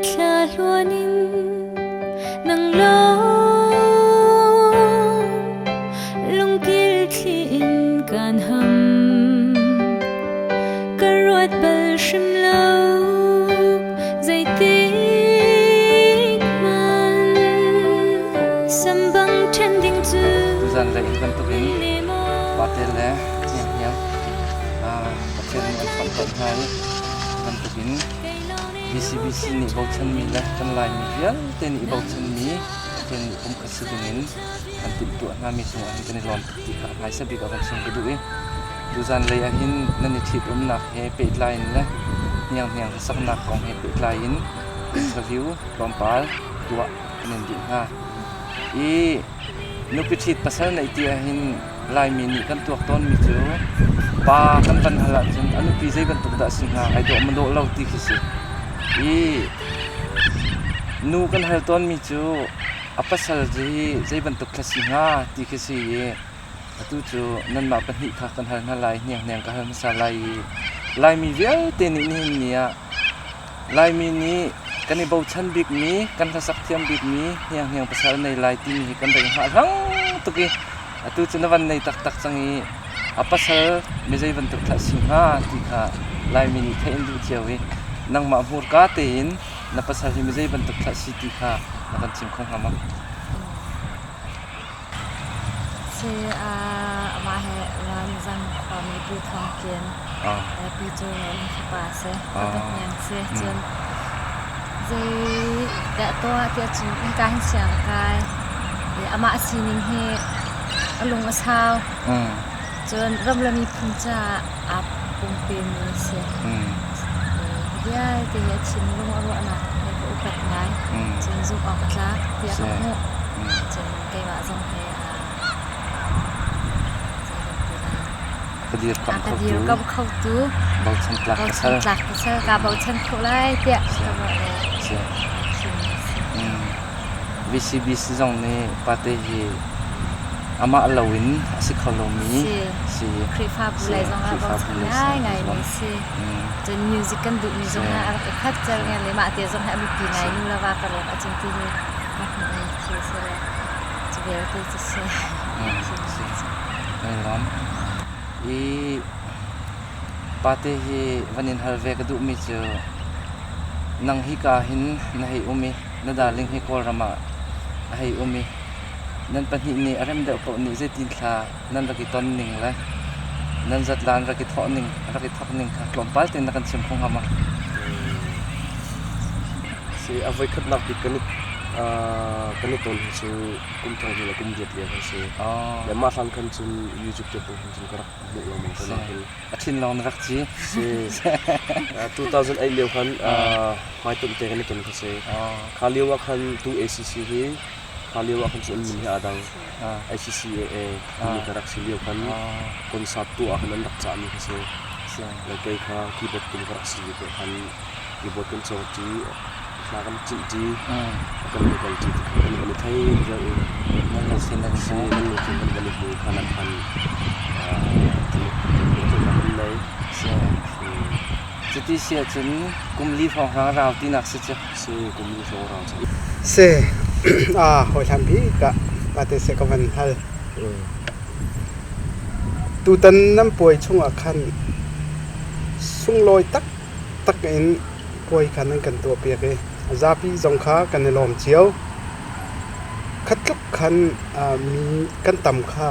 Mitthla hluan in nang lawng lungkil thli in kaan ham. Ka ruat bal hrim lo zeitik hmanh sambang ṭhen ding cu. Tuzan lei hi bantukin pate le hnianghniang Pathian nih an fonh tawn hna i bantukin BCBC nih bochanmi le kan Laimi vialte nih i bochanmi Pathian nih pumkhat si dingin an timhtuah hnami cungah hin kan i lawm tuk ti kha hmaisa bik ah kan chim ka duh i tuzan lei ah hin nan i ṭhitumnak he pehtlai in le hnianghniang hlasaknak kong he pehtlai in interview tlawmpal tuah kan in dih hna. I nupi ṭhit pasal neih ti ahhin Laimi nih kan tuak tawnmi cu pa kan van hal ahcun a nupi zei bantuk dah a si hnga, ai dawh maw dawh lo ti khi si. I nu kan hal tawnmi cu a pasal hi zei bantuk thla si hnga ti khi si i atu cu nanmah pahnih kha kan hal hna lai, hnianghniang ka hal hmasa lai i Laimi vialte nih nihin ni ah Laimi nih kan i bochan bikmi, kan hlasak thiam bikmi hnianghniang pasal nei lai timi hi kan rak i hngahhlang tuk i atu cu na van nei taktak cang i a pasal mi zei bantuk thlah si hnga ti kha Laimi nih theih an duh cio i nangmah hmurka tein na pasal hi mi zei bantuk thlah si ti kha na kan chim kho hnga maw? Si amah he Ramzang khuami Pu Thawng Kian Pi Cu Nawl fapa a si. Fapa hniang si. Cun zei dah tuah tiah cun hika hin siang a kai. Amah a sining hi a lung a sau. Cun ram le miphun caah aa pumpemi a si. Vialte hi a thinlung a ruahnak he ka upat ngai. Cun zumh awk a tlak tiah ka hmuh. Cun keimah zong he zei kan ti lai. Ka dirkamh A ka dirkamh khotu bochan tlak pasal. Bochan tlak pasal kaa bochan khawh lai tiah ka ruah le Si. thimmi a si. VCBC zong nih pate hi amah loin a si kho lomi si. Khrihfabu lei zong ah bochan ngaingaimi si. Cun music kan duhmi zong ah a rak i khat cer ngai le mah te zong hi a biapi ngai nu le va karlak ahcun ti hi ka hmuhmi thil si le cu vialte cu si. Kan i lawm. I pate hi van in hal ve ka duhmi cu nang hika hin na hei um i na darling hi Kawlram ah a hei um i nan pahnih nih a rem deuh paoh nih zeitin thla nan rak i ton ning le nan zatlan rak i thawh ning rak i thawk ning kha tlawmpal tein na kan chim kho hnga ma? Si a voikhatnak bik kan i kan i ton hi cu kum thong hnih le kum riat lio kan si. Le mah hlan khan cun YouTube te pung khan cun ka rak hmuh lengmang ko nain A thin lawng na rak ci. Si. 2008 lio khan hmaitonh te kan i ton kha si. Kha lio ah khan tu ACC hi kha lio ah khan cun an min hi aa dang. ICCAA timi ka rak si lio khan concert tuah ah khan an rak cahmi kha si. Le kei kha keyboard tum ka rak si lio khan keyboard kan cawng ṭi, hla kan cinh ṭi, kan i kal ṭi ti khan kan van i thei vial i Nan lungthin nan si nan lungthin kan van i hmu khan ah khan pehtlaihnak kan nei. Si. Cuti si ahcun kum li hrawng hrang rau tinak si cu. Si kum li hrawng rau cu. Si hawi hlan bik ah pate seh ka van hal. Tutan nan puai chungah khan sunglawi taktak in puai kha nan kan tuahpiak i zapi zong kha kan i lawm cio. Kha tluk khan mi kan tam kha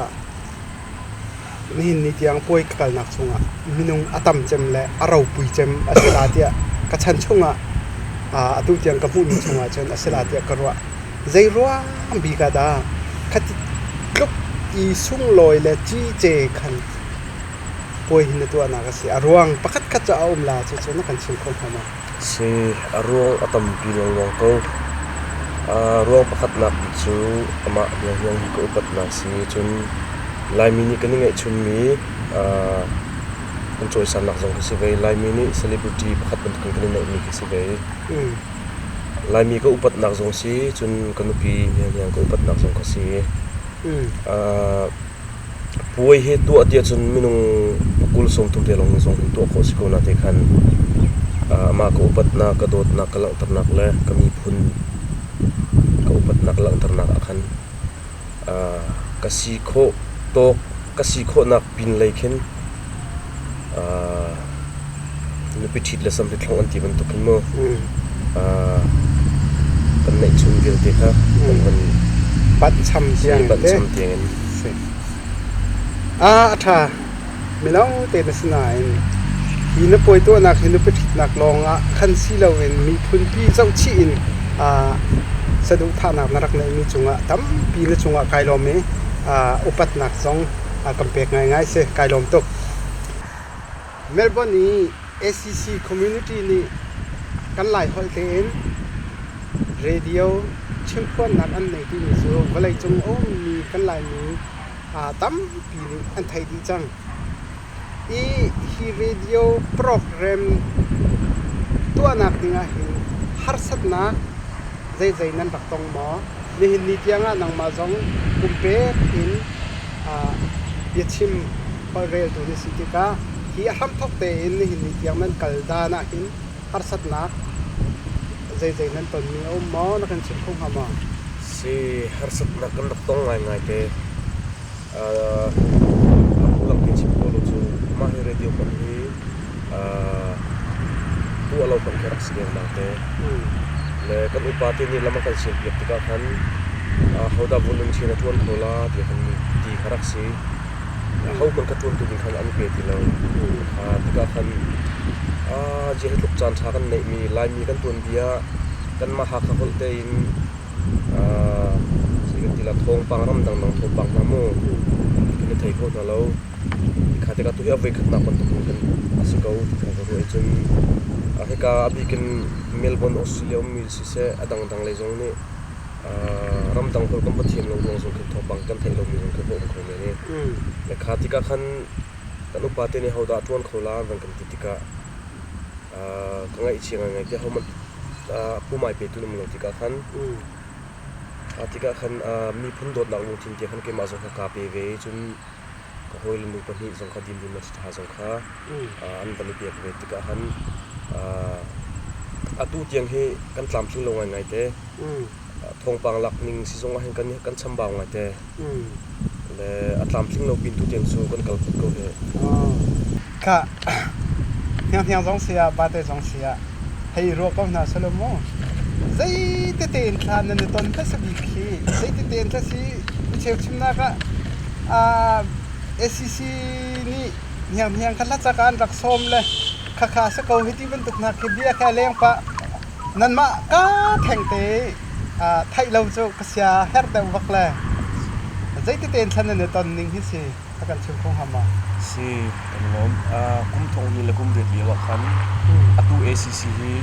nihin ni tiang puai ka kalnak chungah minung a tam cem le a ropui cem a si la tiah ka chan chungah atu tiang ka hmuhmi chungah cun a si la tiah ka ruah. Zei ruang bik ah dah khati tluk i sunglawi le cice khan puai hi na tuahnak a si? A ruang pakhatkhat cu a um la cucu na kan chim kho hnga maw? Si, a ruang a tampi lengluang ko. A ruang pakhatnak bik cu amah hnianghniang hi ka upatnak si. Cun Laimi nih kan i ngeihchunmi kan cawisannak zong khi si ve. Laimi nih celebrity pakhat bantukin kan i neihmi khi si ve. Laimi ka upatnak zong si, cun ka nupi hnianghniang ka upatnak zong kha si. Puai hi tuah ti ahcun minung pakul sawmthum te lawng zong hin tuah khawh si ko na te khan. Amah ka upatnak, ka dawtnak ka langhternak le ka miphun ka upatnak langhternak ah khan ka si khawh tawk, ka si khawhnak pinlei khin nupi ṭhit le samhri thlong an ti bantuk khin mu kan neihchun vialte kha kan van banh cham tiang banh cham tiang in. A ṭha. Mino te na si nain hi na puai tuahnak hi nupi ṭhitnak lawngah khan si loin miphunpi zohchih in saduhthahnak na rak neihmi cungah tampi na cungah kai lawm i upatnak zong kan pek ngaingai si. Kai lawm tuk. Melbourne i ACC community nih kan Laiholh tein radio chimphuannak an nei timi cu vawleicung a ummi kan Laimi tampi nih an theih dih cang. I hi radio program tuahnak ding ahhin harsatnak zeizei nan rak tong maw? Nihin ni tiangah nangmah zong pumpek in biachim holhreltu na si tikah hi a hramthawk tein nihin ni tiang nan kal dan ahhin harsatnak zeizei nan tonmi a um maw? Na kan chim kho hnga maw? Si harsatnak kan rak tong ngaingai te. A lang te chim ko lo cu mah hi radio hmanh hi tuah lo hmanh khi rak si dengmang te. Le kan upa te nih lam a kan sialpiak tikah khan hodah volunteer a ṭuan kho la ti khan ti kha rak si. Ho hmanh kha ṭuantu ding khan an pe ti lo. Tikah khan ziah hi tluk caan ṭha kan neihmi Laimi kan tuanbia kanmah Hakha holh tein zei kan ti la thawngpang ramdang dang thawngpang hna mu kan i thei kho hna lo. Kha tikah tuhi a voikhatnak bantuk in kan a si ko ti kha ka ruah i cun hika a bik in Melbourne Australia ummi siseh a dangdang lei zong nih ramdang holh kan va thiam lo ruang zong khin thawngpang kan theih lomi zong khi va um kho men i le kha tikah khan kan upa te nih hodah ṭuan kho la an van kan ti tikah ka ngaihchia ngaingai te hohmanh pumai petu um lo tikah khan tikah khan miphun dawtnak lungthin te khan keimah zong kha kaa pe ve i cun ka hawile nu pahnih zong kha dimdim le ṭha zong kha an van i pek ve tikah khan atu tiang hi kan tlamtling lo ngaingai te. Thawngpang lak ning si zong ah hin kan chambau ngai te. Le a tlamtling lo pin tu tiang cu kan kal khut ko he. Kha hnianghniang zong si ah vate zong si ah hei ruah ko hna selaw mu. Zei tete in thla nan i ton hmasa bik hi zei tete in thla si micheu chimnak ah ACC nih hnianghniang kha hlacak ah an rak sawm le khakha si ko hi ti bantuk hna khi bia kha leng pah nanmah ka theng te theih lo cu ka sia herh deuh vak le zeiti tein thlan nan i ton ning hi si a kan chim kho hnga ma? Si kan lawm. Kum thong hnih le kum riat lio ah khan atu ACC hi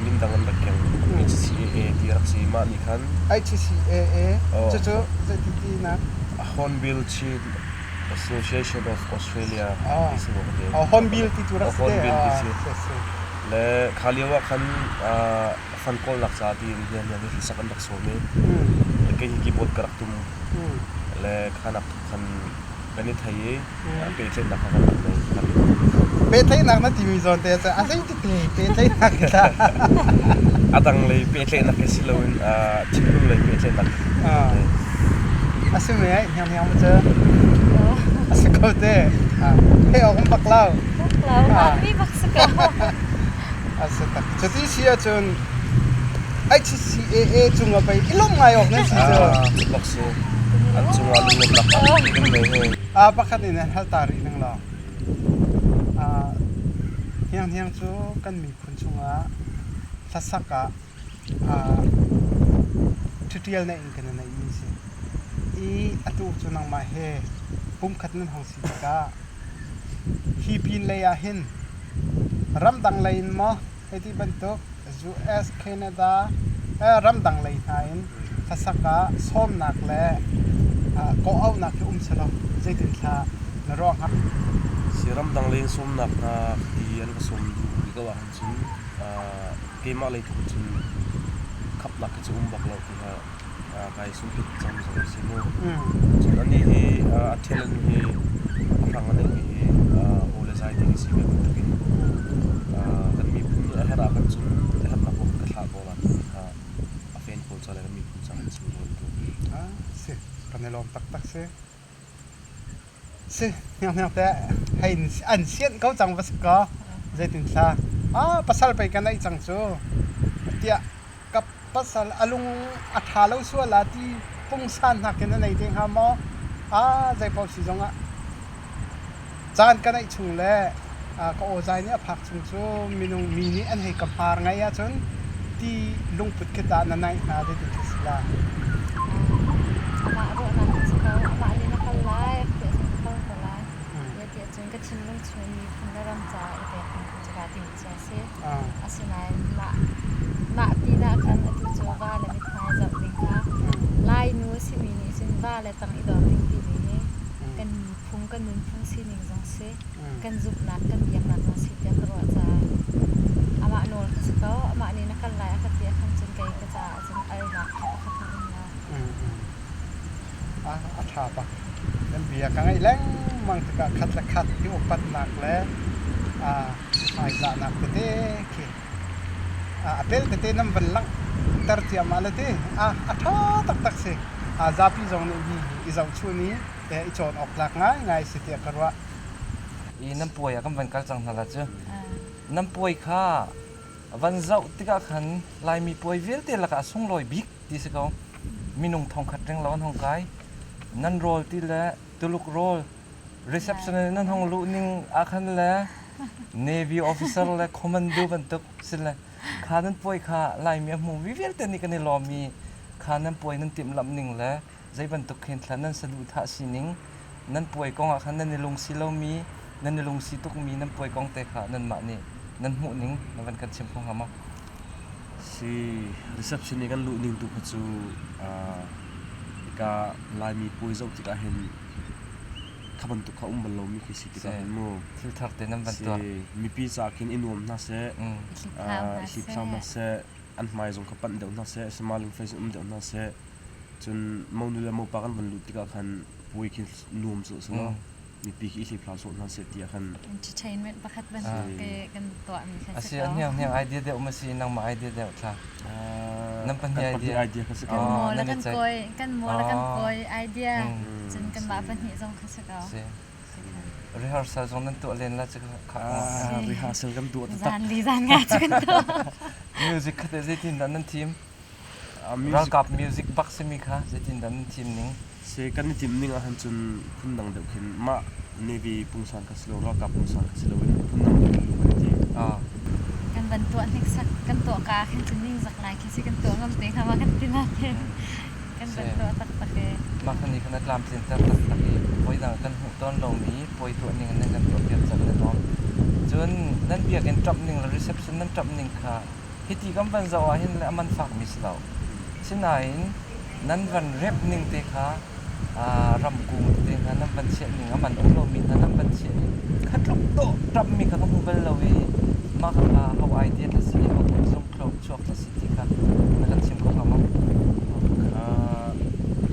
min dang an rak keng. HCAA ti rak si. Mah nih khan HCAA cucu zeiti tinak? Hornbill Chin Association of Australia ti si maw ka ti. Hornbill ti tu rak si te. Hornbill ti si. Le kha lio ah khan fan kawlnak ca tiin hnianghniang hi hlasak an rak sawm i kei hi keyboard ka rak tum. Le khanak thuk khan kan i thei i pehtlaihnak kha kan rak nei. Pehtlaihnak na timi zawn te cu a zei tete pehtlaihnak ta. A dang lei pehtlaihnak hi si loin thinlung lei pehtlaihnak. A si me ai hnianghniang ma cu. A si ko te. Hei awk bak lo. Bak lo. Mi bak si ko. A si tak. Cuti si ahcun HCAA cungah pei i lawmh ngai awk nan si cu. Bak si. An cungah lunglawmhnak kan nei he. Pakhat in an hal ta rih ning law. Hnianghniang cu kan miphun chungah hlasak ah ṭhiṭial neih in kan i neihmi si. I atu cu nangmah he pumkhat nan hong si tikah hi pin lei ah hin ramdang lei in maw hei ti bantuk US, Canada, ramdang lei hna in hlasak ah sawmnak le kawhauhnak hi um selaw zeitin thla na ruah hnga? Si ramdang lei in sawmnak hna ti an ka sawm duh rih ko ahcun cun keimah lei tluk cun khapnak khi cu um bak lo ti kha kai sungpit cang zong a si mu. Cun anih hi a talent hi a hrang a neihmi hi aw le zai ding a si ve bantukin kan miphun a herh ahkhan cun a herhnak paoh ka thlah ko la timi kha a fen pawl ca le kan miphun ca kan chim tawn tu. Ah, si kan i lawm taktak si. Si, hnianghniang te hei an sianh ko cang va si kaw zeitin thla ah pasal pei ka neih cang cu tiah ka pasal a lung a ṭha lo sual ah ti pungsan nakin a nei te hnga maw? Ah zeipaoh si zongah caan ka neih chung le ka awzai nih a phak chung cu minung mi nih an hei ka hmar ngai ahcun ti lungput khi tah na naih hna zeitin khi si la? Amah ruahnak a si ko. Amah nih na kal lai, a ka ti ahcun ka kal ko lai. Ti ahcun ka thinlung chung in miphun le ram caah i pek ding kha cu kaa tim cia a si. Asinain mah mah pinah khan atu cu va le mithmai zoh ding kha Lainu a simi nih cun va le tang i dor ding timi hi kan miphung kan nunphung sining zong si kan zumhnak kan biaknak zong si tiah ka ruah caah amah nawl kha si ko. Amah nih na kal lai a ka ti ahkhan cun kei ka caah cun alnak kha pakhat hmanh um lo. A ṭha bak. Nan bia ka ngaih lengmang tikah khat le khat i upatnak le hmaizahnak tete khi a pel tete nan van langhter ciahmah le ti a ṭha taktak si. Zapi zong nih hi i zohchun i i cawn awk tlak ngaingai si tiah ka ruah. I nan puai ah kan van kal cang hna la cu. Nan puai kha van zoh tikah khan Laimi puai vialte lakah a sunglawi bik ti si ko. Minung thongkhat ring lo an hong kai. Nan rawl ti le Tuluk rawl reception in nan hong luh ning ah khan le Navy officer le commando bantuk si le kha nan puai kha Laimi a hmu mi vialte nih kan i lawm i kha nan puai nan timhlamh ning le zei bantuk khin thla nan saduhthah sining nan puai kong ah khan nan i lungsi lomi nan i lungsi tukmi nan puai kong te kha nanmah nih nan hmuh ning na van kan chim kho hnga maw? Si reception i kan luh ning tu kha cu hika Laimi puai zoh tikah hin kha bantuk kha um bal lomi khi si tikah hin mu thil thar te nan van tuah. Si mipi ca khin i nuam hna seh, i hliphlau hna seh, an hmai zong kha panh deuh hna seh, smiling face in um deuh hna seh. Cun monu le mopa kan van luh tikah khan puai khi nuam cu a si lo. Mipi khi i hliphlau sawh hna seh tiah khan entertainment pakhat bantuk ke kan tuahmi kha si ko. A hniang idea deuh ma si nangmah idea deuh thla. Nan pahnih idea. Idea kha si ko. Kan maw le kan kawi, kan maw le kan kawi idea. Cun kanmah pahnih zong kha si ko. Rehearsal zong nan tuah len la cu kha. Rehearsal kan tuah taktak. Zan li zan nga cu kan tuah. Music kha te zeitin dah nan thim? Ralkap music bak simi kha zeitindah nan thim ning? Si kan i timh ning ahhin cun phundang deuh khin mah Navy pungsan kha si lo ralkap pungsan kha si loin phundang deuh khin kan tim. Kan van tuah hniksak kan tuah ka ah khin cun ningzak ngai khi si kan tuah ngam te hnga ma kan ti nain kan van tuah taktak i. Mah kha nih khan a tlamtlinter taktak i voidang kan hmuh tawn lomi puai tuah ning in nan kan tuahpiak cang nan lawm. Cun nan biakinn ṭamh ning le reception nan ṭamh ning kha Hiti kan van zoh ahhin le a man fakmi si lo. Sinain nan van remh ning te kha ramkung tete hna nan van chiah ning a man um lomi hna nan van chiah i kha tluk dawh ṭamhmi kha ka hmu bal lo i mah kha ho idea tla si ho zung chuak tla si ti kha na kan chim kho hnga maw? Kha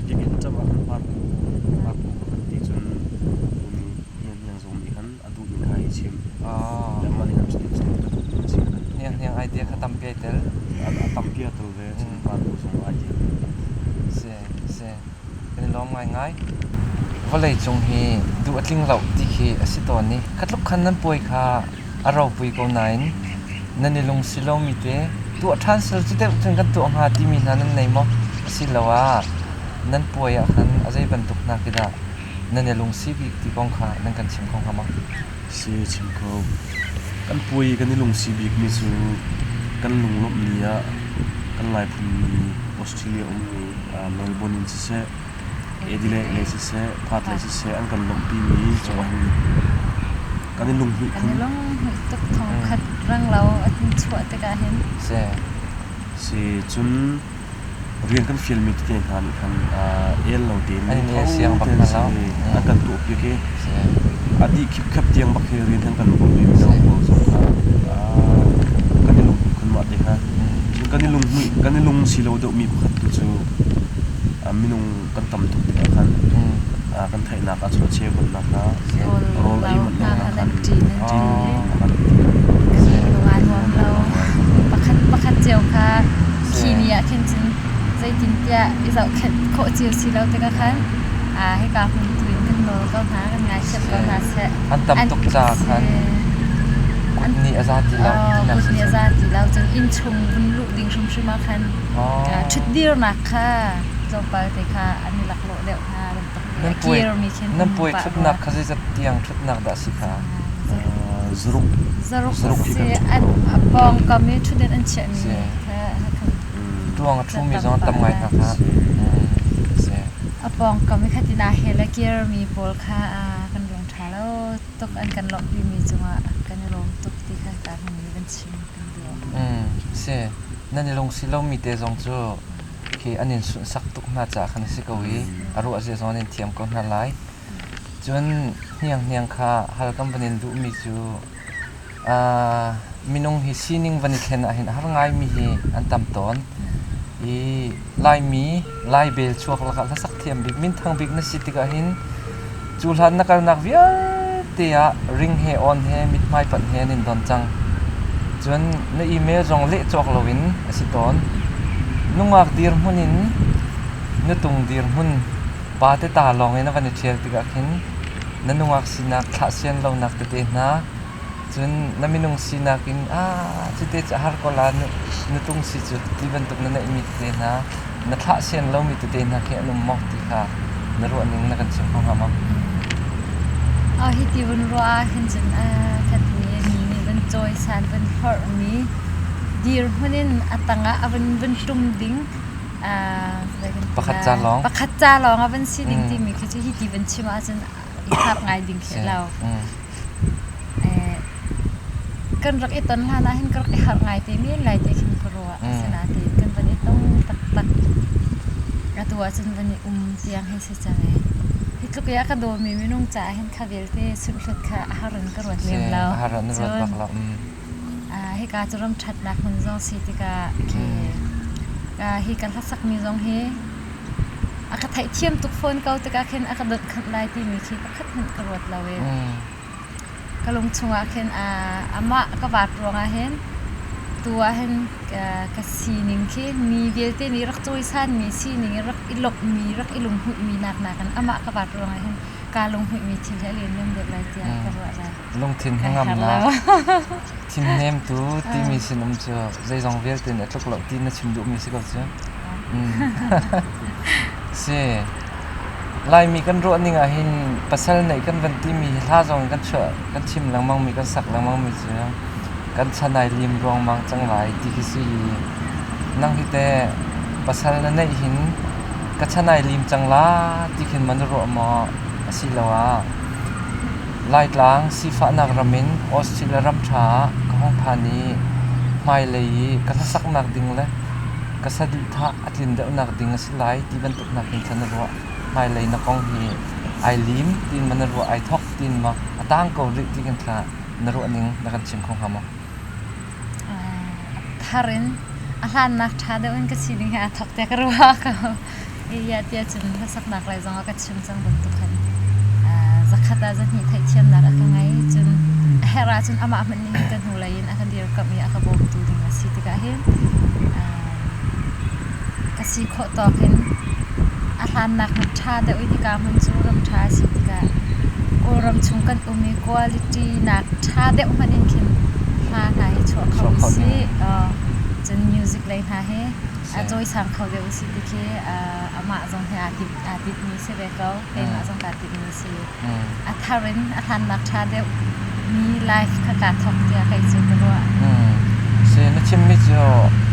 biakinn ṭamh ah khan parku parku kan ti cun hnianghniang zong nih khan a duh ning kha hi chim. Mah nih khan cutin cutin ka duh ning si kan tuah. Hnianghniang idea kha tampi ai tel. A tampi a tel ve cun parku zong idea. Si si kan i lawm ngaingai. Vawlei cung hi duh a tling lo ti khi a si tawn i khatluk khan nan puai kha a ropui ko nain nan i lungsi lomi te tuah ṭhan sel cu deuh cun kan tuah hnga timi hna nan nei maw? Asiloah nan puai ah khan a zei bantuk hna khi dah nan i lungsi bik ti kong kha nan kan chim kho hnga maw? Si chim kho. Kan puai kan i lungsi bikmi cu kan lunglawmh ni ah kan Laiphun mi Australia ummi Melbourne in siseh, Adelaide lei siseh, Perth lei siseh an kan lawmhpimi cungah hin kan i lunghmuih khun. Kan i lunghmuih tuk thongkhat rang lo an chuah tikah hin. Si. Si cun rian kan fialmi tete hna nih khan el lo tein tho tein an kan tuahpiak i a dih khipkhep tiang bak hi rian kan kan bawmh i mino pawl zong kha kan i lunghmuih khun mah te kha kan i lunghmuih kan i lung si lo deuhmi pakhat tu cu minung kan tam tuk tikah khan kan theihnak ah cun a cheubannak kha rawl ei manh lonak khan ṭin kan lung aa nuam lo. kha khi ni ah khin cun zeitintiah i zohkhenh khawh cio si lo tikah khan hika hmun tu in kan nawl ko hna, kan ngaithiam ko hna seh. An tam tuk caah khan kut nih a za ti lo. Kut nih a za ti lo. Cun inn chung vun luh ding hrimhrim ah khan ṭhutdirnak kha tlawmpal te kha an i laklawh deuh hna bantuk kirmi khin. Nan puai ṭhutnak kha zeizat tiang ṭhutnak dah si kha? Zaruk. Zaruk si. An pawngkam i ṭhutden an chiahmi kha. Tuang a ṭhumi zong an tam ngai hna kha. A pawngkam i khatin aa hel a kirmi pawl kha kan lung ṭha lo tuk, an kan lawmhpimi cungah kan i lawm tuk ti kha ka hmun nih van chim kan duh. Si, nan i lungsi lomi te zong cu khi an in sunhsak tuk hna caah khan a si ko i a ruah zia zong an in thiam ko hna lai. Cun hnianghniang kha hal kan van in duhmi cu Minung hi sining van i thlen ahhin a har ngaimi hi an tam tawn. I Laimi, Lai bel chuak lakah hlasak thiam bik, minthang bik na si tikah hin cu hlan na kalnak vialte ah ring he awn he mithmai panh he an in don cang. Cun na email zong leh cawk loin a si tawn. Nungak dirhmun in nutung dirhmun pa te ta lawng in a van i ṭhial tikah khin na nungak sinak thlah sian lonak tete hna cun na minung sinak in cite cu a har ko la, nutung si cu ti bantuk na neihmi tete hna na thlah sian lomi tete hna khi an um maw ti kha na ruah ning na kan chim kho hnga maw? Hi ti vun ruah ah hin cun khatmi mi nih van cawisan van hlorhmi dirhmun in a tangah a van van tum ding pakhat ca lawng pakhat ca lawng a van si ding timi khi cu hi ti van chim ahcun i khap ngai ding khi lo. Kan rak i ton hlan ah hin ka rak i harh ngai te men lai te khin ka ruah. Asinain kan van i tong taktak. Atu ahcun van i um tiang hei si cang ee. Hi tluk i a ka dawmi minung caah hin kha vialte sunhhlut kha a har in ka ruat lem lo. A har in ruat bak lo. Hika cu ram ṭhatnak hmun zong si tikah khi hi ka hlasakmi zong hi a ka theihthiam tuk fawn ko tikah khin a ka donhkhanh lai timi khi pakhat hmanh ka ruat lo i ka lung chungah khin amah ka vaat ruangah hin tu ah hin ka sining khi mi vialte nih rak cawisanmi sining i rak i lawmhmi rak i lunghmuihmi nak nakin amah ka vaat ruangah hin kaa lunghmuihmi thil hi a lianngan deuh lai tiah ka ruah lai. Lungthin hnangamnak thinhnemtu timi sinum cu zeizong vialte nih a tluk lo ti na chim duhmi si ko cu. Si. Laimi kan ruah ning ah hin pasal neih kan van timi hi hla zong in kan chuah kan chim lengmang mi kan sak lengmang mi cu kan chan ai lim ruangmang cang lai ti khi si. Nang hi teh pasal na neih hin ka chan ai lim cang la ti khin ma na ruah maw asiloah Laitlang sifahnak ram in Australia ram ṭha ah ka hung phan i hmailei i ka hlasaknak ding le ka saduhthah a tlin deuhnak ding a si lai ti bantuk hna khin khan na ruah. Hmailei na kong hi ai lim tiin ma na ruah, ai thawk tiin ma a tang ko rih ti khin thla na ruah ning na kan chim kho hnga maw? A thar in a hlannak ṭha deuh in ka sining he aa thawk tiah ka ruah ko. Iya tiah cun hlasaknak lei zongah ka chim cang bantuk khan zakhat ah zahnih theihthiamnak a ka ngei. Cun a herh ahcun amah hmanh nih hin ka hnulei in a ka dirkamh i a ka bawmtu ding a si tikah hin ka si khawh tawk in a hlannak hmanh ṭha deuh in hika hmun cu ram ṭha a si tikah Kawlram chung kan um i quality nak ṭha deuh hmanh in khin hla hna hi chuah kho usih. Cun music lei hna hi a cawisang kho deuh usih ti khi amah zong hi aa timhmi si ve ko. Keimah zong kaa timhmi si. A thar in a hlannak ṭha deuh mi life kha kaa thawk tiah kei cu ka ruah. Si, na chimmi cu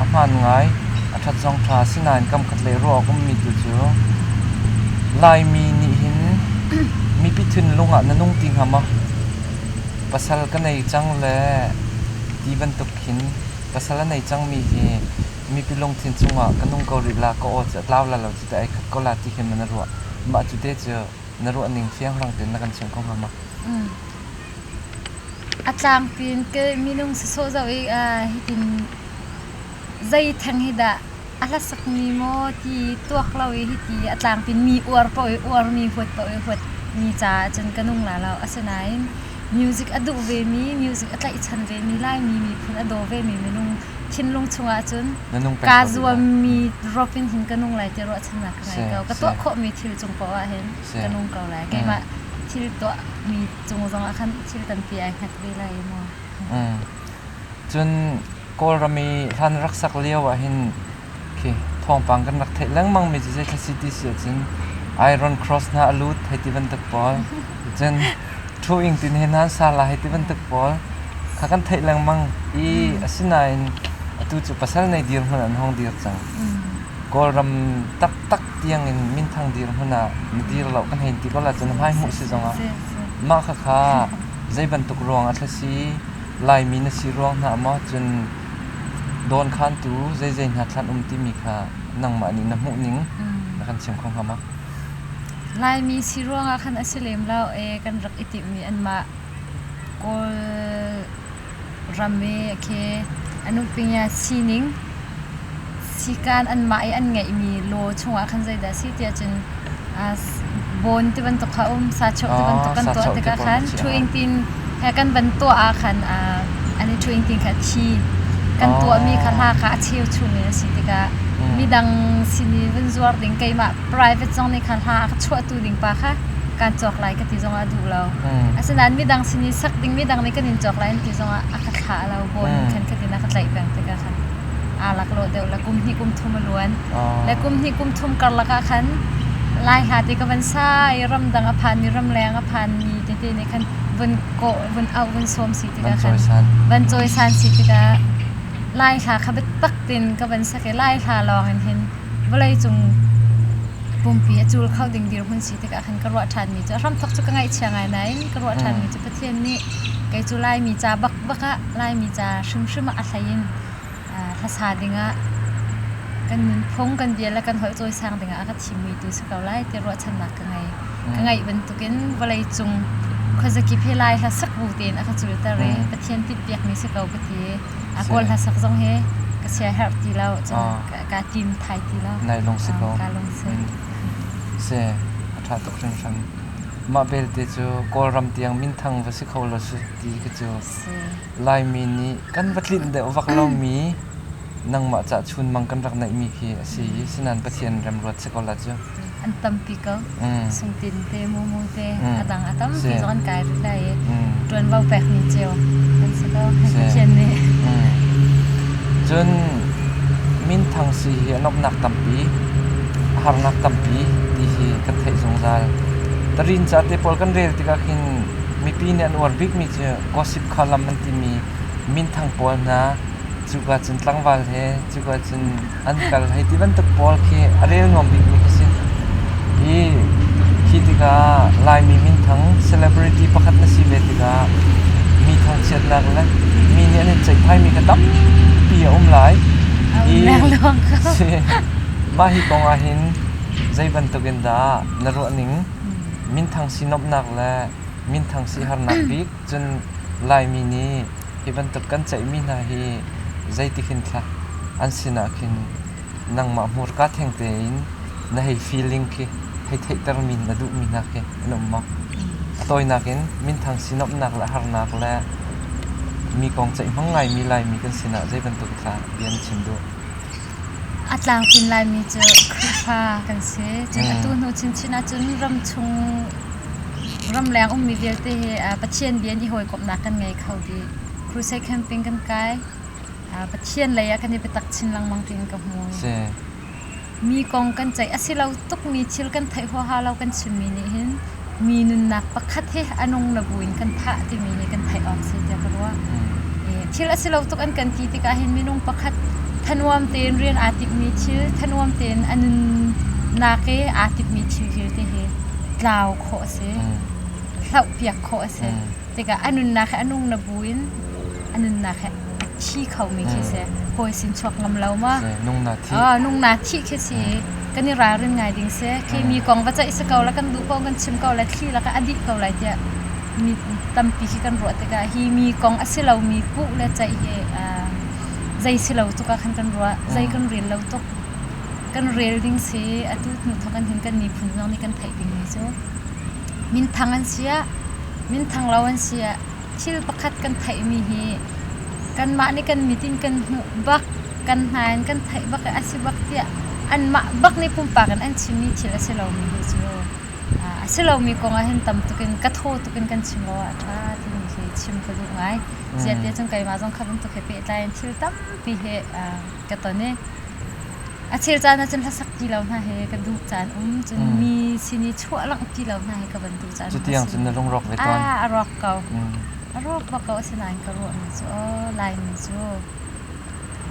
a hmaan ngai. A ṭhat zong ṭha. Sinain kam khat lei ruah awk ummi tu cu Laimi nih hin mipi thinlung ah na nung ti hnga maw? Pasal ka nei cang le ti bantuk khin pasal a nei cangmi hi mipi lungthin chungah ka nung ko rih la, ka aw cu a tlau la lo cu teh ai khat ko la ti khin ma na ruah? Mah cu te cu na ruah ning fianghlang tein na kan chim kho hnga maw? A tlangpi in ke minung sawsawh zoh i hitin zei theng hi dah a hlasakmi maw ti tuak lo i hiti a tlangpi in mi uar paoh i uarmi huat paoh i huatmi caah cun ka nung la lo. Asinain music a duh vemi, music a tlaihchan vemi, Laimi miphun a daw vemi minung Thinlung chungah cun Na nung peng kaa ko rih lai. zuammi rop in hin ka nung lai ti ruahchannak ka ngei Si, ko. Ka si. tuah khawhmi thil cung paoh ah hin Si. ka nung ko lai. Keimah thil tuahmi cung zongah khan thil tampi ai hngat ve lai mu. Cun Kawlram i hlan rak sak lio ah hin khi thawngpang kan rak theih lengmang mi cu zeithla si ti si ahcun Iron Cross hna a lut hei ti bantuk pawl cun Thu Ing tin he nan sa la hei ti bantuk pawl kha kan theih lengmang i asinain atu cu pasal nei dirhmun an hong dir cang. Kawlram taktak tiang in minthang dirhmun ah na dir lo kan hein ti ko la cun hmai hmuh si zongah mah khakha zei bantuk ruang a thla si Laimi na si ruang hna maw cun dawnkhantu zeizei hna thlan um timi kha nangmah nih na hmuh ning na kan chim kho hnga ma? Laimi si ruangah khan a si lem lo e kan rak i timhmi anmah Kawl ram i khi anupingya sining sikaan anmah i an ngeihmi law chungah khan zeidah a si tiah cun bawn ti bantuk kha um sachuak ti bantuk kan tuah tikah khan ṭhu-ing tin he kan van tuah ah khan an i ṭhu-ing tin kha thi kan tuahmi kha hla kha a cheu chung in a si tikah midang sin i vun zuar ding keimah private zong nih khan hla a ka chuahtu ding pa kha kaan cawk lai ka ti zongah a duh lo. Asinain midang sin i sak ding midang nih kan in cawk lai an ti zongah a ka thlah lo bawn khan khatin a ka tlaih peng tikah khan aa laklawh deuh le kum hnih kum thum a luan. Le kum hnih kum thum karlak ah khan Lai hla te ka van sa i ramdang a phanmi ramleng a phanmi tete nih khan vun kawh vun auh vun sawm si tikah khan van cawisan si tikah Lai hla kha biatak tein ka van sak i Lai hla lawng in hin vawleicung pumpi a cul kho ding dirhmun si tikah khan ka ruah ṭhanmi cu a hramthawk cu ka ngaihchia ngai nain ka ruah ṭhanmi cu Pathian nih kei cu Laimi ca bakbak ah Laimi ca hrimhrim ah a hlei in hlasa dingah kan nunphung kan bia le kan holh cawisang dingah a ka thimmi tu si ko lai ti ruahchannak ka ngei. Ka ngeih bantukin vawleicung khuazakip hi Lai hla sak bu tein a ka culter i Pathian tinhpiakmi si ko ka ti. A Kawl hla sak zong hi ka sia herh ti lo cun ka tim thai ti lo. Nai lung si ko. Ka lung si. Si, a ṭha tuk hringhran. Mah belte cu Kawlram tiang minthang va si kho lo si ti ka cu Laimi nih kan va tlinh deuh vak lomi nangmah cah chunmang kan rak neihmi khi a si i sinan Pathian remruat si ko la cu. An tampi ko. Sungtin te, mumu te, a dang a tampi zong an kai rih lai i ṭuanvo pekmi cio kan si ko. Pathian nih. Cun minthang si hi a nuamhnak tampi, a harnak tampi ti hi kan theih zungzal. Tarin ca te pawl kan rel tikah khin mipi nih an uar bikmi cu gossip column an timi minthang pawl hna cuka cun tlangval he cuka cun an kal hei ti bantuk pawl khi a rel nuam bikmi khi si. Hi khi tikah Laimi minthang celebrity pakhat na si ve tikah mi thangchiatnak le mi nih an in ceihphaimi kha tampi a um lai. A um lengluang ko. Si, mah hi kong ah hin zei bantuk in dah na ruah ning minthang si nuamhnak le minthang si harnak bik cun Laimi nih hi bantuk kan ceihmi hna hi zeitik hin thla an sinah khin nangmah hmurka theng tein na hei feeling khi hei theihtermi na duhmi hna khi an um maw? A tawinak in minthang sinomhnak le harnak le mi kong ceih hmang ngaimi Laimi kan sinah zei bantuk thla bia na chim duh? A tlangpin Laimi cu Khrihfa kan si. Cun atu hnu chinchin ahcun ramchung ramleng ummi vialte hi Pathian bia in i hawikomhnak kan ngei kho dih. Crusade camping kan kai. Pathian lei ah kan i biatak chin lengmang tiin ka hmu. Mi kong kan ceih a si lo tukmi thil kan theih huaha lo kan chimmi nih hin mi nunnak pakhat hi a nung na buin kan thah timi hi kan theih awk si tiah ka ruah. Thil a si lo tuk an kan ti tikah hin minung pakhat thanuam tein rian aa timhmi thil, thanuam tein a nunnak i aa timhmi thil vialte hi tlau khawh a si. Hlohpiak khawh a si. Tikah a nunnak hi a nung na buin a nunnak hi a thi khomi khi si. Hawi sin chuak ngam lo ma? Nung na thi. Nung na thi khi si. Kan i ralrin ngai ding si. Khi mi kong va ceih si ko la kan duh ko kan chim ko la thli la ka a dih ko lai tiah mi tampi khi kan ruah tikah hi mi kong a si lomi puh le ceih hi zei si lo tuk ah khan kan ruah. Zei kan rel lo tuk. Kan rel ding si atu hnu thok an hin kan miphun zong nih kan theih dingmi cu minthang an si ah minthang lo an si ah thil pakhat kan theihmi hi Kanmah nih kan mit in kan hmuh bak, kan hna in kan theih bak i a si bak tiah anmah bak nih pumpak in an chimmi thil a si lomi hi cu a si lomi kong ah hin tam tuk in ka thaw tuk in kan chim lo ah a ṭha timi khi chim ka duh ngai. Ziah tiah cun keimah zong kha bantuk he pehtlai in thil tampi he ka ton i a chel caan ah cun hlasak ti lo hna he ka duh caan um cun mi sin i chuah langh ti lo hna he ka van duh caan Cutiang cun na lungrawk ve tawn. A rawk ko. A rawk bak ko asinain ka ruahmi cu aw Laimi cu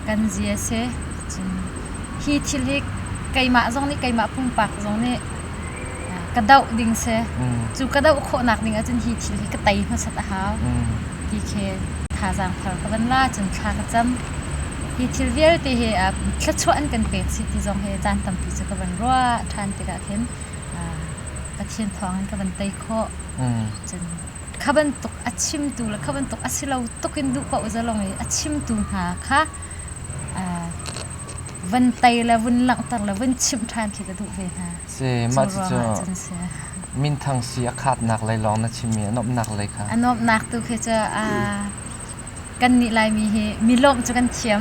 kan zia si. Cun hi thil hi keimah zong nih keimah pumpak zong nih ka doh ding si. Cu ka doh khawhnak ding ahcun hi thil hi ka tei hmasat a hau ti khi thazaang thar ka van la cun thla ka cam. Hi thil vialte hi thluachuah an kan pek si ti zong hi caan tampi cu ka van ruah ṭhan tikah khin Pathian thawngin ka van tei khawh. Cun kha bantuk a chimtu le kha bantuk a si lo tuk in duh paoh zalong i a chimtu hna kha van tei le vun langhter le vun chimh ṭhan khi ka duh ve hna. Si, mah cucu minthang si a khaatnak lei lawng na chimmi a nuamhnak lei kha. A nuamhnak tu khi cu kan nih Laimi hi mi lawmh cu kan thiam.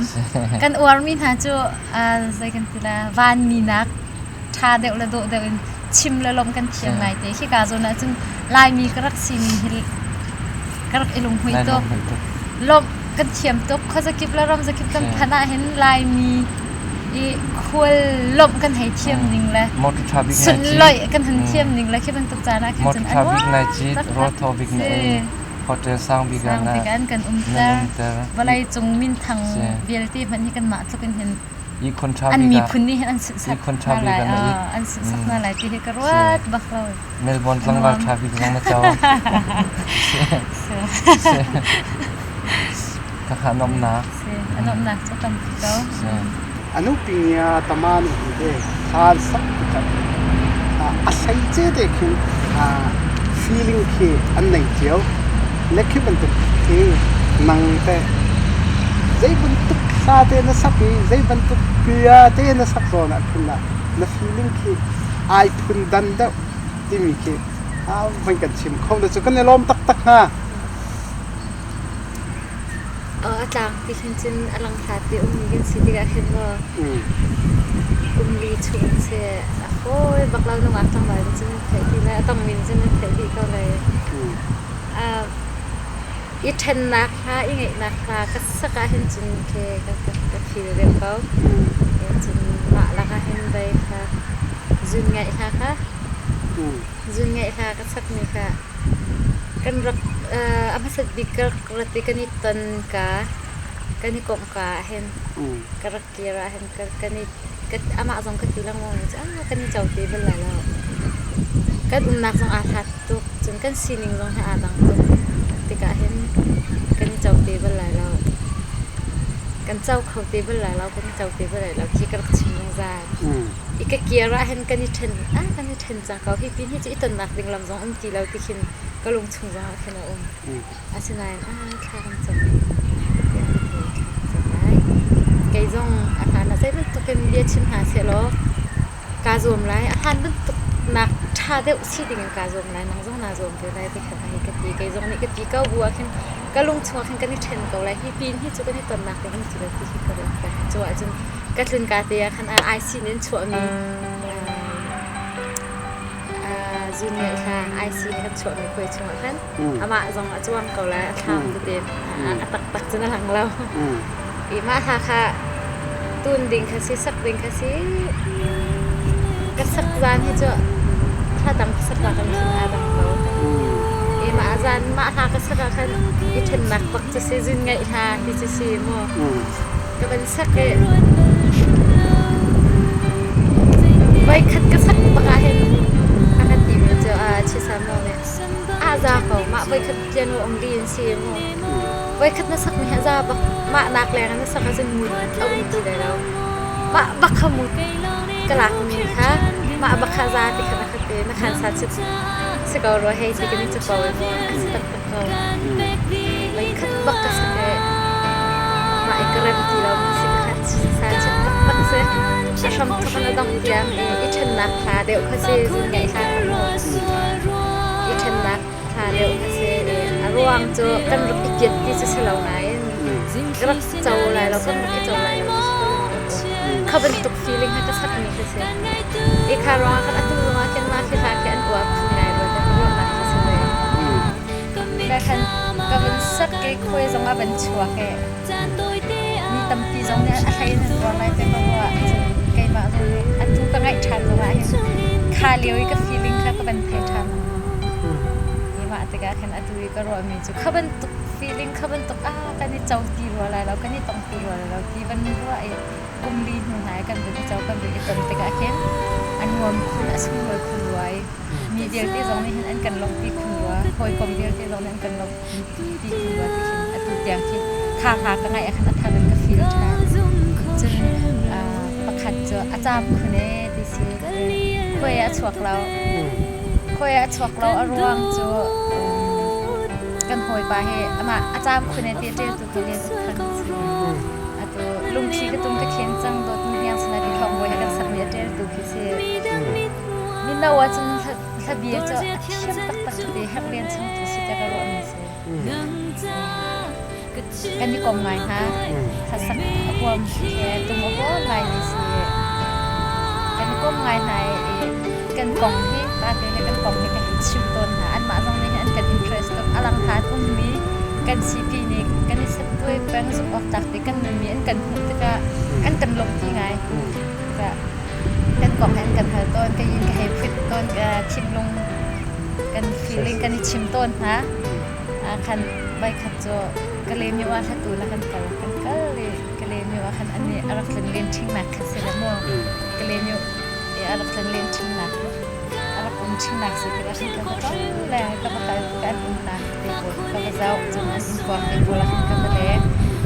Kan uarmi hna cu zei kan ti la vanmi nak ṭha deuh le dawh deuh in chim le lawmh kan thiam ngai te. Khika zawn ah cun Laimi ka rak simi hi ka rak i lunghmuih tuk. Lawmh kan thiam tuk. Khuazakip le ramzakip kan phanh ah hin Laimi i khual lawmh kan hei thiam ning le sunloih kan han thiam ning le khi bantuk caan ah khin cun Motor ṭha bik nai cit, rawl thaw bik na ei. Hotel sang bik ah sang bik an kan umter. Vawlei cung minthang vialte hmanh hi kanmah tluk in hin an miphun nih hin an sunhsak hna lai an sunhsak hna lai ti hi ka ruat bak lo. Melbourne tlangval ṭha bik zong na co. Khakha nuamhnak. A nuamhnak cu tampi ko. Anu pinya tama nih hin te hlan sak tikah a hlei ce te khin feeling khi an nei cio. Le khi bantuk khi nang te zei bantuk hla te na sak i zei bantuk bia te na sak zawn ah khin na feeling khi ai phun dan deuh timi khi van kan chim kho na cu kan i lawm taktak hnga. A tlang ti khin cun a langhlat i ummi kan si tikah khin maw kum li chung si a fawi bak lo nungak tlangval nih cun an theih dih lai a tongmi nih cun an theih dih ko lai. I ṭhennak hla i ngaihnak hla ka sak ahhin cun khi ka feel deuh ko. Cun mah lakah hin vei kha zun ngaih hla kha zun ngaih hla ka sakmi kha Kan rak a hmasat bik ka rak rat i kan i ton ka kan i komh ka ahhin ka rak kir ahhin kan i amah zong ka ti lengmang mi cu ah kan i co te bal lai lo. Kan umnak zong aa hlat tuk cun kan sining zong hi aa dang tuk tikah hin kan i co te bal lai lo. Kan co kho te bal lai lo, kan i co te bal lai lo ti ka rak chim zungzal. I ka kir ahhin kan i ṭhen ah kan i ṭhen cang ko. Hi pin hi cu i tonnak ding lam zong um ti lo ti khin ka lung chung zong ah khin a um. Asinain ah thla kan cam tiah ka ti thla kan cam lai. Kei zong a hlan ah zei bantuk in bia chim hna sehlaw kaa zuam lai. A hlan bantuk nak ṭha deuh si ding in kaa zuam lai. Nang zong naa zuam ve lai ti khan a hei ka ti. Kei zong nih ka ti ko bu ah khin ka lung chung ah khin kan i ṭhen ko lai. Hi pin hi cu kan i tonnak ding um ti lo ti hi ka ruat peng. Cu ahcun ka tlun ka te ah khan IC nih an chuahmi zun ngeih hla IC nih kan chuahmi khuai chungah khan amah zong a cuang ko lai a thlam tete a taktak cun a lang lo. I mah hla kha tun ding kha si sak ding kha si ka sak zan hi cu thla dang ka sak kan khin aa dang ko. I mah zan mah hla ka sak ah khan i ṭhennak bak cu si zun ngeih hla ti cu si mu. Ka van sak i voikhat ka sak bak ah hin a kan timi cu Chisamo nih a za ko mah voikhat piano ong li in si mu voikhat na sakmi hi a za bak mah nak leng in na sak ahcun mut a um ti lai lo mah bak kha mut ka lakmi kha mah bak kha za ti kha na khat te na khan sa chit si ko rua hei ti kan i capo i mu a si taktak ko voikhat bak ka sak i mah i ka rem ti lo si ka khan sa chit taktak si a hram thok in a dong tiang i i ṭhennak hla deuh kha si zun ngaih hla kha mu i ṭhennak hla deuh kha si i a ruang cu kan rak i piat ti cu si lo nain Ka rak co lai lo, kan rak i co lai lo ti khi ka lung a Kha bantuk feeling he ka sakmi khi si. I kha ruangah khan atu zongah khin mah khi hla khi an uar khun ngai rua ti ka ruahnak khi si ve. Le khan ka vun sak i khuai zong a van chuak i mi tampi zong nih a hlei in an uar lai ti ka ruah. Cun keimah zong nih atu ka ngaih ṭhan zongah hin kha lio i ka feeling kha ka van thei ṭhan. Mah tikah khin atu i ka ruahmi cu kha bantuk feeling kha bantuk ah kan i co ti rua lai lo, kan i tong ti rua lai lo ti van ruah i kum li hnu hna i kan vun i co kan vun i ton tikah khin a nuam khun a sunglawi khun rua i mi vialte zong nih hin an kan lawmhpi khun rua, hawikom vialte zong nih an kan lawmhpi khun rua ti khin atu tiang khi kha hla ka ngaih ah khan a thar in ka feel ṭhan. Cun pakhat cu a caam khun ee ti si khuai ah a chuak lo. Khuai ah a chuak lo a ruang cu kan hawipa hi amah a caam khun ee ti a ṭialtu kha Lian Uk Thang a si. Atu lungthli ka tum ka khen cang dawtmi hniang sinah ti thawng bawi he kan sakmi a ṭialtu khi si. Mino ahcun hlabia cu a thiam taktak ka ti herh len changtu si tiah ka ruahmi si. Kan i kom ngai hna. Hlasak a huam he tum a huam ngaimi si. Kan i kom ngai hna i kan kong hi pate he kan kong hi kan i chim tawn hna. Anmah zong nih hin an kan interest tuk. A lang hlan ummi kan sipi nih kan i settuai peng zumh awk tlak ti kan nunmi an kan hmuh tikah an kan lawmhpi ngai. Tikah kan kong he an kan hal tawn. Ka yin ka hei phit tawn. Ka thinlung kan feeling kan i chim tawn hna. Khan voikhat cu Kalaymyo ah hlatu na kan kal kan kal i Kalaymyo ah khan ani a rak tlun len ṭhingnak kha si le mu Kalaymyo i a rak tlun len ṭhingnak a rak um ṭhingnak si tikah khan ka va kal le ka va kal tikah an umnak te pawl ka va zoh cun an innkuang te pawl ah khan ka va leng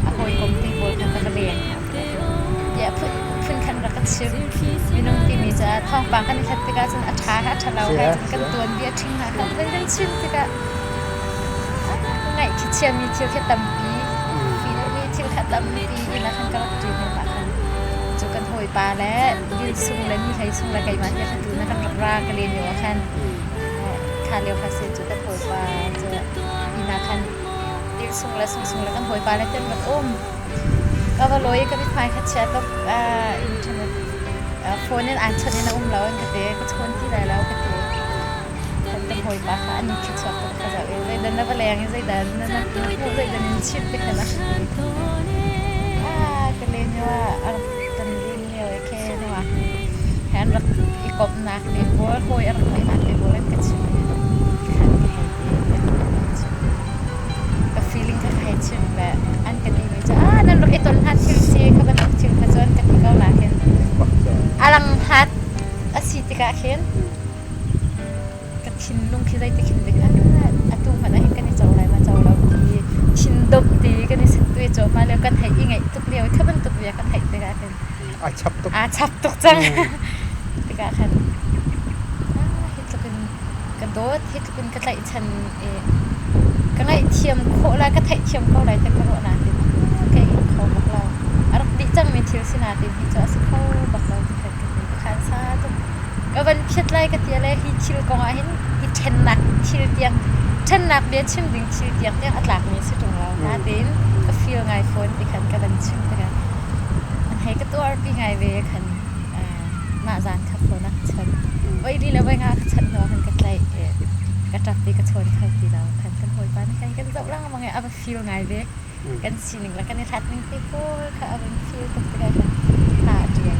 a hawikom te pawl kha ka va leng bia phun phun khan rak ka chim minung timi caah thawngpang kan i hlat tikah cun a ṭha he a ṭha lo he cun kan tuanbia ṭhing hna khan kan kan chim tikah Ngaih khi chiami thil khi tampi mi thil kha tampi in ah khan ka rak ṭin ah khan cu kan hawipa le Dil Sung le Mi Hlei Sung le keimah he kha tu na kan rak ra ka len lio ah khan kha lio kha sin cu kan hawipa cu inn ah khan Dil Sung le Sung Sung le kan hawipa le ten rak um ka va lawi ka mithmai kha chia tuk internet phone in aan chawnh in a um lo an ka ti ka chawn ti lai lo ka ti. Kan te hawipa kha an khi chuak tuk ka zoh i zeidah na va leng i zeidah na na hmuh zeidah nan chimh ti kha na ah ka len lio ah a rak kan len lio i khe nu ah he an rak i komhnak te pawl hawi a rak ngeihnak te pawl an ka chimh i khan ka hei ti ka feeling kha ka hei chimh le an ka ti mi cu ah nan rak i ton hna thil si kha bantuk thil kha cu an ka ti ko na khin a lang hat a si tikah khin Ka thinlung khi zeitik hin dik atu hmanh ah hin kan i co lai ma co lo ti thindomh ti kan i set tu i ma lio kan theih i ngaih tuk lio i kha bantuk bia ka theih tikah khin aa chap tuk aa chap tuk cang tikah khan hi tluk in ka dawt hi tluk in ka tlaihchan i ka ngaihthiam khawh lai ka theihthiam ko lai ti ka ruah nain ka in kho bak lo a rak dih cangmi thil si nain hi cu a si kho bak lo ti khan ka ti ka khan sa tuk Ka van phiat lai ka ti le hi thil kong ah hin i ṭhennak thil tiang ṭhennak bia chim ding thil tiang tiang a tlakmi si ṭung lo. Natein ka feel ngai fawn ti khan ka van chim tikah an hei ka tuarpi ngai ve khan mah zan kha phone a ka chawnh. Voi li le voi nga ka chawnh hnu ah khan ka tlaih i ka ṭap i ka chawn kho ti lo. Khan kan hawipa nih khan kan zoh lengmang i a va feel ngai ve. Kan sining le kan i hlat ning te pawl kha a vun feel tuk tikah khan thla a ṭial.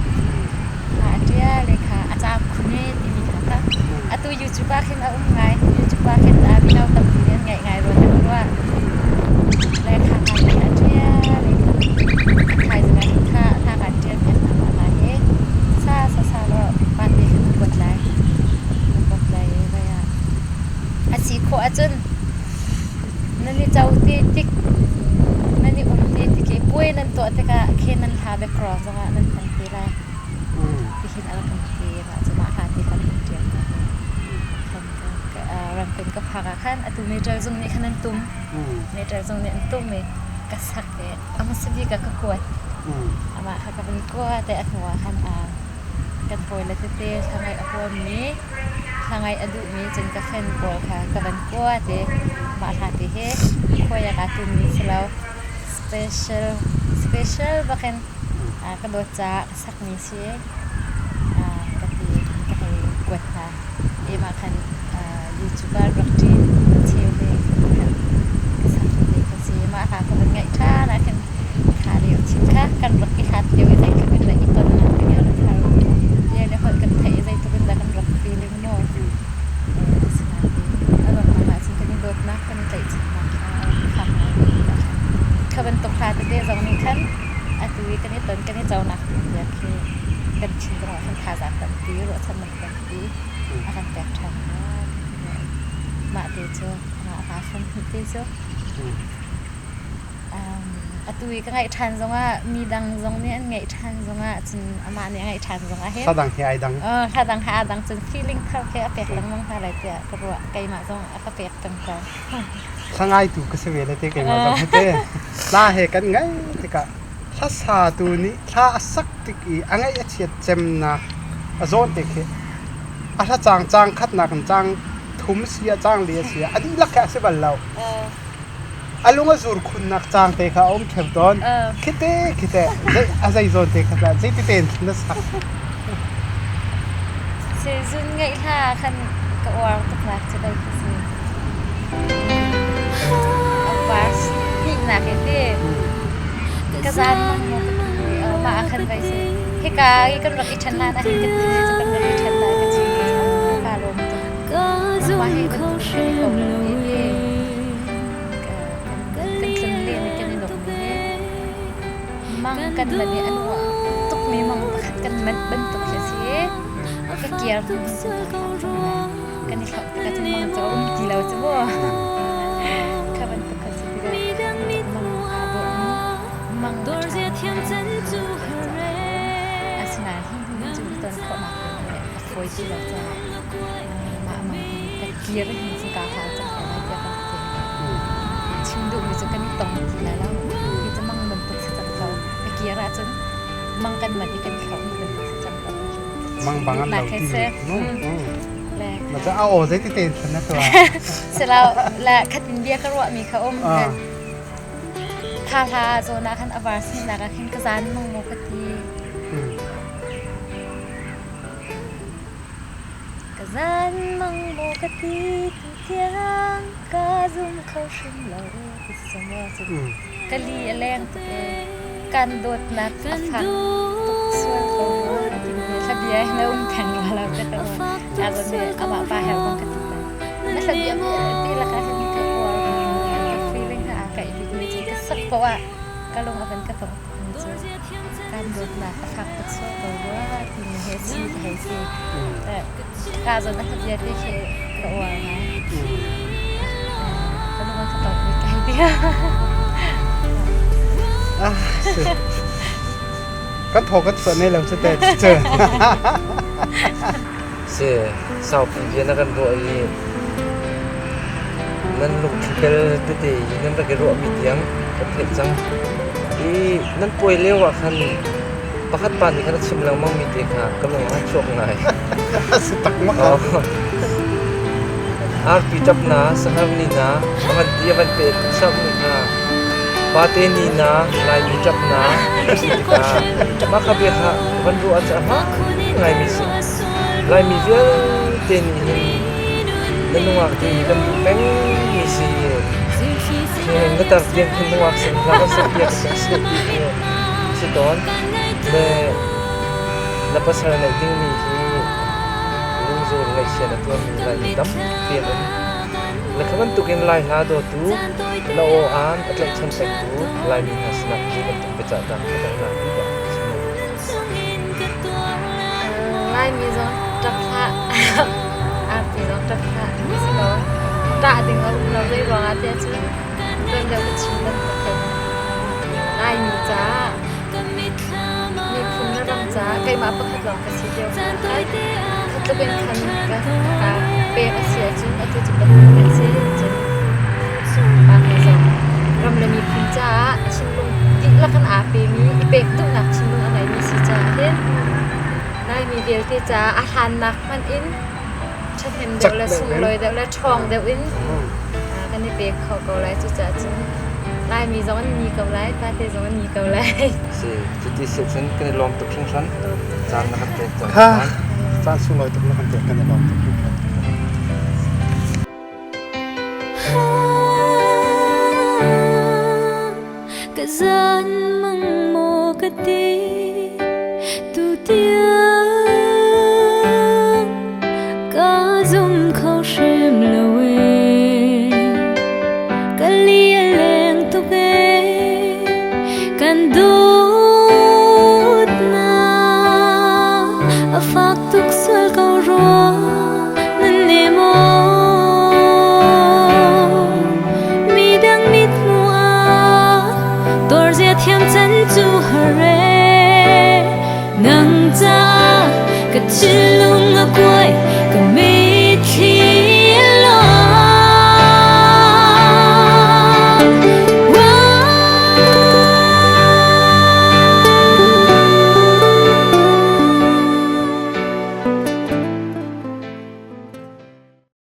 Thla a ṭial i kha a caam khun e timi kha kha atu YouTube ah khin a um ngai. YouTube ah khin mino tampi nih an ngaih ngai rua ti ruah. Le kha hna nih a ṭial i khan a thaizing ah khin kha hla kan ṭial piak hna mah hla hi sa sa sa law pate khan na kuat lai. Na kuat lai i vai ah a si khawh ahcun Nan i co ti tik, nan i um ti tik i puai nan tuah tikah khe nan hla background zongah nan hman te lai. Tihin a rak kan ti. Mah cu mah hla ti khan kan ṭial hna. Khan ramkun ka phak ah khan atu metal zung nih khan an tum. Metal zung nih an tum i ka sak i a hmasa bik ah ka kuat. Amah kha ka vun kuat i a hnu ah khan kan hawile tete thla ngaih a huammi Thla ngaih a duhmi cun ka fan pawl kha ka van kuat i mah hla ti hi khuai ah kaa tummi si lo. Special special bakin ka dawt caah ka sakmi si ka ti ka hei kuat hna. Mah khan YouTube ah rak ṭin cheu ve ka sak te kha si. Mah hla ka van ngaih ṭhan ah khin kha lio chin kha kan rak i hlat lio i zeitluk in dah i tonnak ding ah rak har lio le holh kan theih i zeitluk in dah kan rak feeling mu. Asinain a donghnak ah cun kan i dawtnak kan i tlaihchannak kha a rak fak ngai ve ti ah khan kha bantuk hla tete zong nih khan atu i kan i ton kan i conak ding tiang khi kan thinlung ah khan thazaang tampi ruahchannak tampi a kan pek ṭhan mah te cu mah hla fung hnih te cu atu i ka ngaih ṭhan zongah mi dang zong nih an ngaih ṭhan zongah cun amah nih a ngaih ṭhan zongah hin Hla dang he ai dang. Hla dang he aa dang cun feeling thar khi a pek lengmang hna lai tiah ka ruah. Keimah zong a ka pek peng ko. Hla ngaitu ka si ve le te keimah zong hi te. Hla he kan ngaih tikah hla satu nih hla a sak tik i a ngaih a chiat cemnak a zawn te khi a hla caang caang khatnak in caang thum si ah caang li a si ah a dihlak khi a si bal lo. A lung a zur khunnak caang te kha a um ṭheo tawn. Khite khite a zei zawn te kha dah zeiti tein na sak. Sezun ngaih hla khan ka uar tuknak cu dei khi si. A verse hnihnak i ti. Ka zan mang mu ka ti mah ah khan vai si. Hika i kan rak i ṭhen hlan ah hin ka ti cu kan rak i ṭhen lai ka chim ka lawm tuk. Mah hi bantuk kan i kom lo i ti. Kan tlun len i kan i nuamh mi hi mang kan manh i a nuam tukmi mang pakhat kan manh bantuk khi a si i ka kiar hnu hin cun ka hlau tuk lai. Kan i hlauh tikah cun mang cu a um ti lo cu mu. Kha bantuk kha si tikah kha bantuk mang aa dawhmi mang a ṭhami asinain hi hnu hin cun i ton khawhnak ding hi a fawi ti lo caah mah mang hi ka kir hin cun kaa hlau cang ko lai tiah ka ti. Chim duhmi cu kan i tong ti lai lo. Hi cu mang bantuk si cang ko. Ka kir ahcun mang kan man i kan thlauhmi bantuk si cang ko. Mang bang an lo ti. Ma ca a aw zeiti tein thlan na tuah? Silo la khatin bia ka ruahmi kha um. Kha hla zawn ah khan a var sinak ah khin ka zan mang maw ka ti. Ka zan mang maw ka ti tu tiang ka zum kho hrim lo ti si cun ka li a leng tuk e kan dawtnak a fak tuk sual ko rua timi hlabia hin a um theng rua lo ka ka azon nih amah pa her bang ka ti ta na hlabia ti lakah hin ka uar ka feeling ha aa kaih bik mi cu ka sak poah ah ka lung a van ka tong tuk mi cu kan dawtnak a fak tuk sual ko rua timi he si ka hei si ka zon a hlabia te khi ka uar ngai ka lung a ka tong bik ka hei ti. Ah, si. Kan thaw kan chuah ne lo cu te cu. Si, saupi bia na kan ruah i nan lungthli tel tete i nan rak i ruahmi tiang kan theih cang. I nan puai lio ah khan pakhat pa nih khan a chim lengmangmi te kha ka lung a chuak ngai. A si tak mak. Arpi ṭap na, sanghar ni na, a van ti a van peh chapmi kha pate ni na, Laimi ṭap na ti tikah mah kha bia kha van ruah ah a hmaan ngaimi si. Laimi vialte nih hin na nungak ding hi kan duh pengmi si hi na tar tiang khin nungak sin hla kan sak piak si ti hi si tawn. Le na pasal neih dingmi hi lungzur ngaihchiat a tuarmi Laimi tampi an um. Na kha bantukin Lai hla dawtu, na aw aan a tlaihchan pengtu Laimi hna sinah cu bantuk biacahnak a donghnak bik ah chim u. Laimi zong ṭap hlah, arti zong ṭap hlah si lo. Ṭah ding a um lo zei ruangah tiah cun tuan deuh ka chim bantuk hin Laimi caah miphun le ram caah keimah pakhat lawng ka si lio khan kha tluk in khan ka ka pek a si ahcun atu cu pahnih kan si cun pa he zong ram le miphun caah thinlung dihlak in aa pemi i pek duhnak thinlung a ngeimi si caah hin Laimi vialte caah a hlannak hmanh in ṭhahnem deuh le sunglawi deuh le ṭhawng deuh in kan i pek kho ko lai. Cucaah cun Laimi zong an ni ko lai, pate zong an ni ko lai. Si, cuti si cun kan i lawm tuk hringhran. Caan na kan pek cang. Kha, caan sunglawi tuk na kan pek kan i lawm tuk hringhran. Ka zan mang maw ka ti tu tiang ka zum kho hrim lo e ka li a leng tuk e kan dawt na a fak tuk sual ko rua nan ne maw midang mit hmuh ah tuarzia thiam can cu har e nang caah ka thinlung a kuai ka.